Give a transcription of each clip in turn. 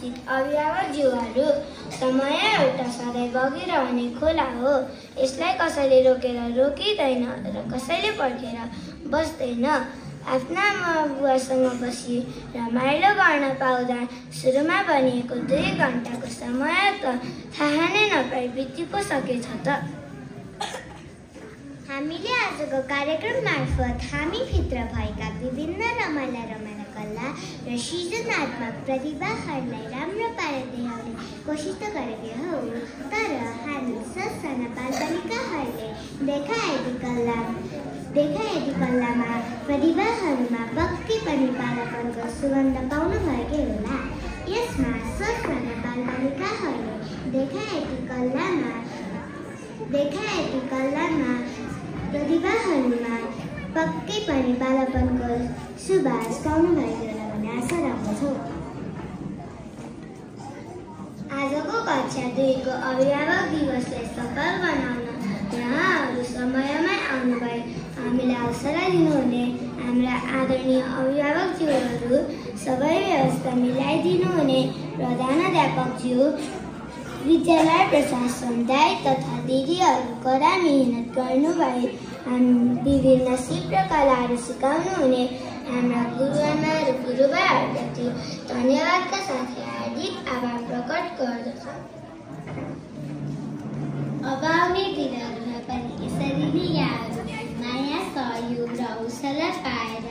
उपस्थित अभिभावकज्यूहरू, समय एउटा सधैँ बगिरहने खोला हो। यसलाई कसैले रोकेर रोकिँदैन र कसैले पर्खेर बस्दैन। आफ्ना आमाबुवासँग बसी रमाइलो गर्न पाउँदा सुरुमा बनिएको 2 घण्टाको समय त थाहा नै नपाई बिति पो सकेछ त। हामीले आजको कार्यक्रम मार्फत हामीभित्र भएका विभिन्न रमाइला कला र सृजनात्मक प्रतिभाहरूलाई राम्रो पारेर देखाउने कोसिस त गरेका हौ, तर हामी साना बालबालिकाहरूले देखाएकी कलामा प्रतिभाहरूमा पक्कै पनि बालपनको सुगन्ध पाउनु भएकै होला। यसमा साना बालबालिकाहरूले देखाएकी कलामा प्रतिभाहरूमा पक्कै पनि बालपनको सुवास पाउनु भएको होला भन्ने आशा राख्दछौँ। आजको कक्षा 2 को अभिभावक दिवसलाई सफल बनाउन यहाँहरू समयमै आउनुभयो। हामीलाई हौसला दिनुहुने हाम्रा आदरणीय अभिभावकज्यूहरू, सबै व्यवस्था मिलाइदिनुहुने प्रधानाध्यापकज्यू, विद्यालय प्रशासन दाइ तथा दिदीहरू कडा मेहनत गर्नुभयो। विभिन्न सिप र कलाहरू सिकाउनुहुने हाम्रा गुरुआमा र गुरुबाहरूप्रति धन्यवादका साथै हार्दिक आभार प्रकट गर्दछौँ। अब आउने दिनहरूमा पनि यसरी नै यहाँहरू माया, सहयोग र हौसला पाएर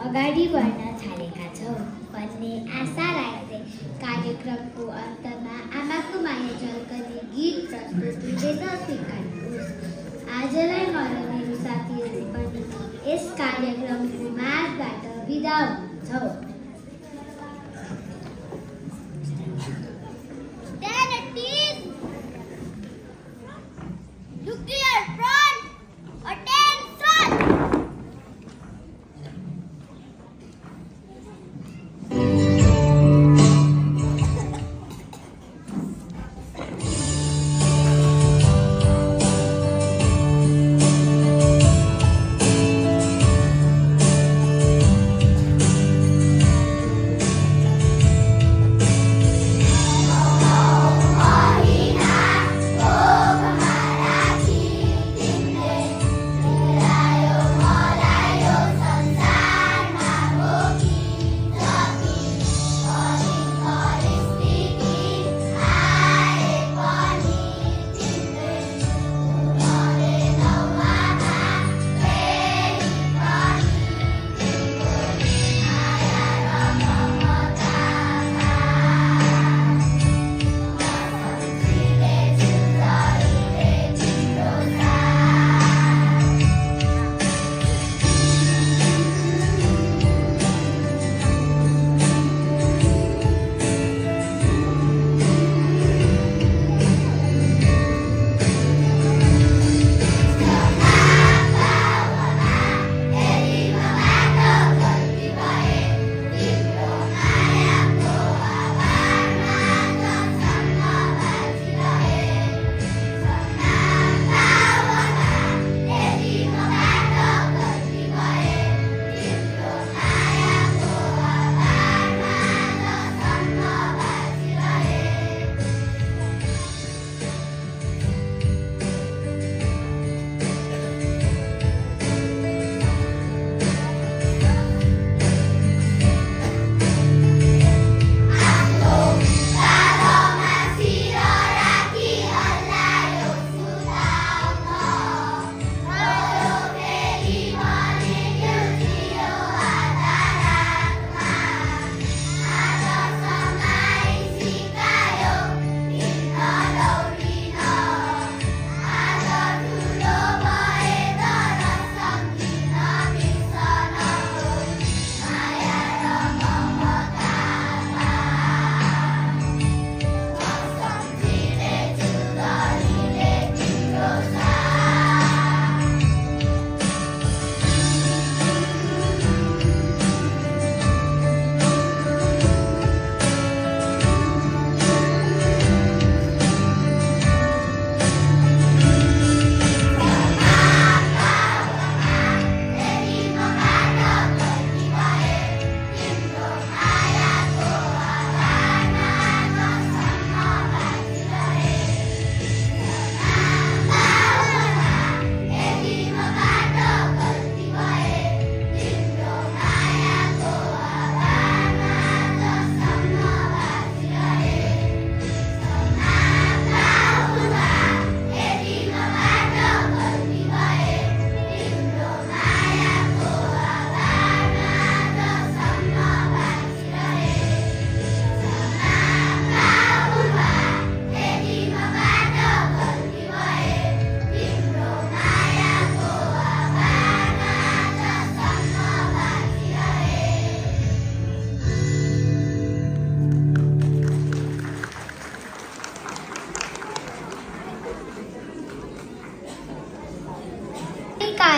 अगाडि बढ्न थालेका छौँ भन्ने आशा राख्दै कार्यक्रमको अन्तमा आमाको माया झल्कने गीत प्रस्तुत हुँदैछ, स्वीकार्नुहोस्। आजलाई मेरो साथीहरू पनि यस कार्यक्रमको माझबाट बिदा हुन्छौँ।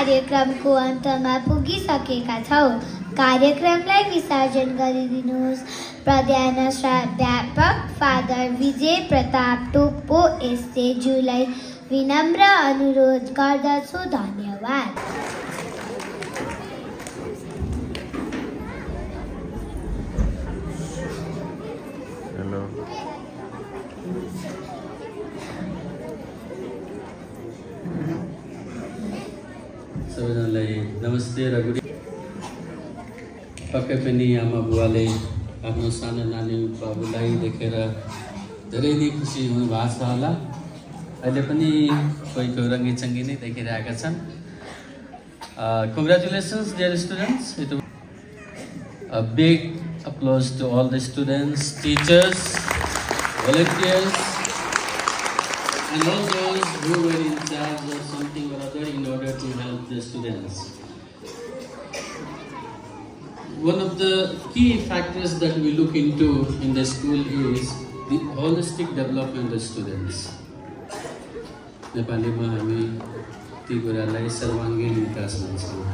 कार्यक्रमको अन्तमा पुगिसकेका छौँ। कार्यक्रमलाई विसर्जन गरिदिनुहोस्। प्रधानाध्यापक फादर विजय प्रताप टोप्पो एसजेज्यूलाई विनम्र अनुरोध गर्दछु। धन्यवाद। सबैजनालाई नमस्ते र गुड। पक्कै पनि आमा बुवाले आफ्नो सानो नानी बाबुलाई देखेर धेरै नै खुसी हुनुभएको छ होला। अहिले पनि कोही कोही रङ्गीचङ्गी नै देखिरहेका छन्। Congratulations dear students. A big applause to all the students, teachers, volunteers, and all those who were in charge of something or other in order to help the students. One of the key factors that we look into in the school is the holistic development of students. नेपालीमा हामी ती कुरालाई सर्वाङ्गीण विकास भन्छौँ।